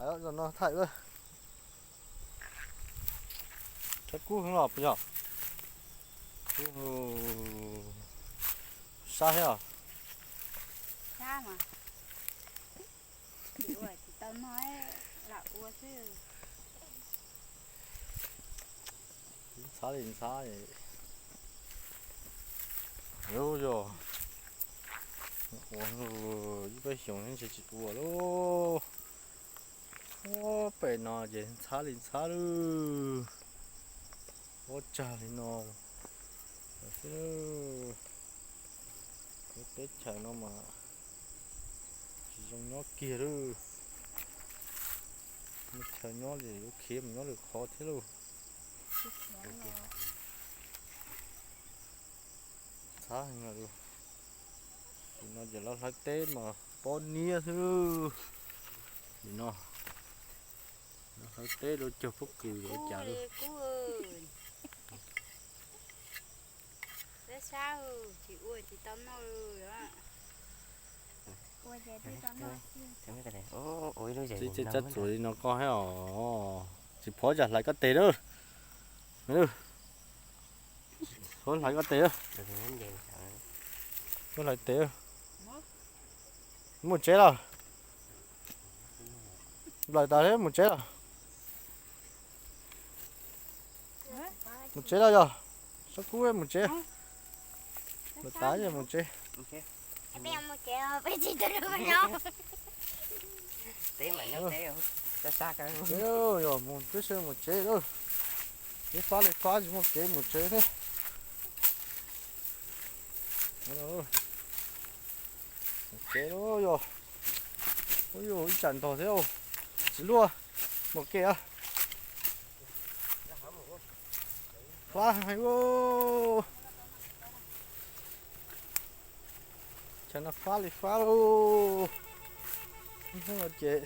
Zaum no thaij ua, thaij kub heev los puas yog? Kub, sab thiab os. Sab mas. Tsis ua tsis tau noj, lam ua xwb. Ntxhab li ntxhab. Yog ua ib peb xyoos ntshe tsis ua lauj. Ua pem no ces ntxhab li ntxhab lawm. Ua tsag li no xwb. Lub teb chaws no mas tsis zoo nyob kiag lawm. Chaw nyob ces yuav khiav mus nyob lwm qhov thiab lauj. Ntxhab heev. Tim no ces lawv hlawv teb mas pob niab xwb. Tim no lawv hlawv teb rau cog pob kws ua cas lauj. Txiv txiv txaj txuas li no koj thiab os. Tsis pov tsam hlais koj tes lawm. Pov hlais koj tes. Pov hlais tes. Mus tsev lawm. Nplawm tas thiab mus tsev lawm. Mus tsev lawm yog. Sab kub mus tsev. Nplawm tas ces mus tsev. Yog mus tsev, yog mus tib si mus tsev lawm. Kev fab li fab tsis muaj kev mus tsev thiab. Mus tsev lawm yog. Ib tsam ntog thiab. Tsis luaj. Mus kev. Fab heev. Chaw no fab li fab lauj. Hnub no ces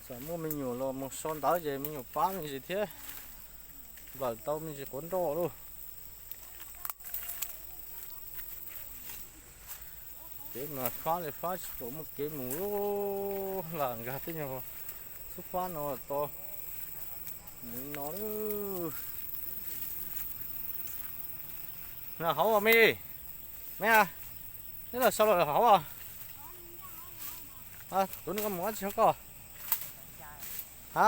txawm muaj me nyuam los mus so ntawv ces me nyuam pab me ntsis thiab. Nplawm tau me ntsis quav nroj lauj. Kev mas fab li fab tsis pom muaj kev mus lauj. Lam nkag tej nyuag xub fab no to mus li no lauj. Hauv me, me, neb los sau los hauv os. Tus no koj mus dab tsi hauv koj? Ha,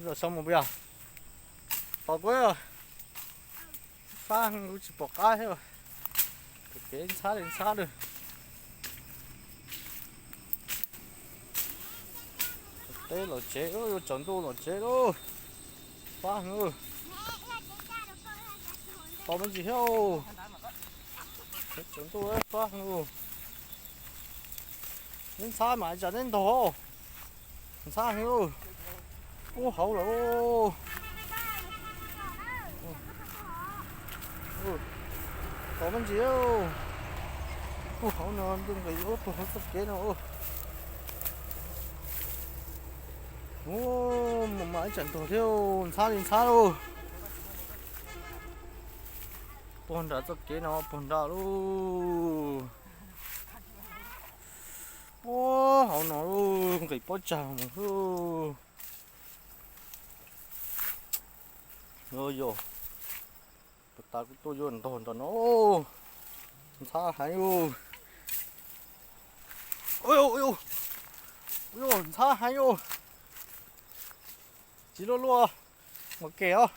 los sau mus puas yog? Pom kuv, fab kuv tsis pom qab thiab. Kev ntxhab li ntxhab lawm. Teb los tsev, yuav tsaus ntuj los tsev lauj. Fab heev. Tau me ntsis thiab. Tsaus ntuj fab heev. Neb ntxhab mas tsam neb ntog. Ntxhab heev. Ub, hauv lawm. Tau me ntsis. Ub, hauv no ntuj nqis ub puag hauv txoj kev no. Ub, mus mas ib tsam ntog thiab, ntxhab li ntxhab lauj. Puag nram txoj kev no puag nram lauj. Puag hauv no lauj, nqis pob tsag mus xwb. Yog, puag ta kuv tuaj yuav ntog nram no. Ntxhab heev. Ntxhab heev. Tsis luaj luaj, mus kev os.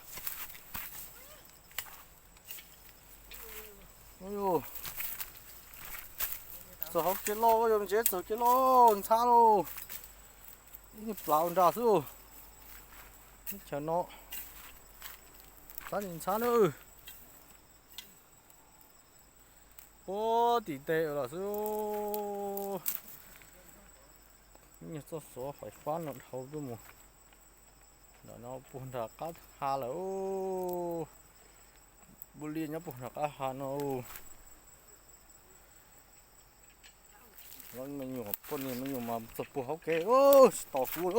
Txog hauv kev loj, yuav ntsia txog kev loj, ntxhab lauj. Ib niag plav ua nra xwb. Chaw no ntxhab ntxhab na. Puag tim teb los xwb. Nyuag txoj xov fais fab no dhau tuaj mus. Ntawm no puag nram qab ha lawm. Npus li nyob puag nram qab ha no. Me nyuam poj niam me nyuam mas txog puag hauv kev, tsis tos kuv.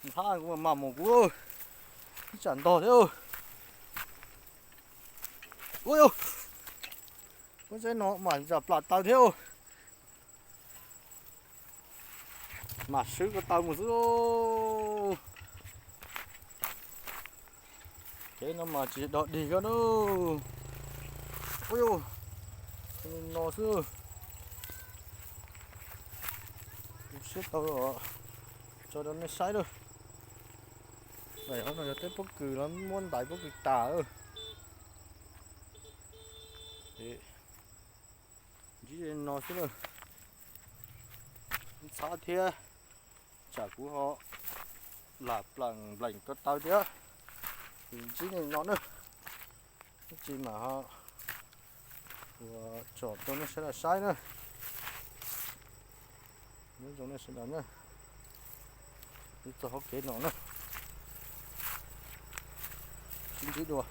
Ntxhab kuv mas mus kuv, ib tsam ntog thiab. Ua, pob zeb no mas zam plam taw thiab. Mam swb ko taw mus xwb lauj. Kev no mas tsis dog dig koj na. Ub, no xwb. Siab tau, tso rau nej saib lauj. Daim no yog teb pob kws los muab ntais pob kws tas. Ntsib no xwb lauj. Ntxhab thiab, tsam kuv ho lam plaws npleem ko taw thiab. Ntsib no na, ib tsis mam ho ua tsom rau nej sawv daws saib na. Nyob zoo nej sawv daws na, txog hauv kev no na, sib ntsib dua.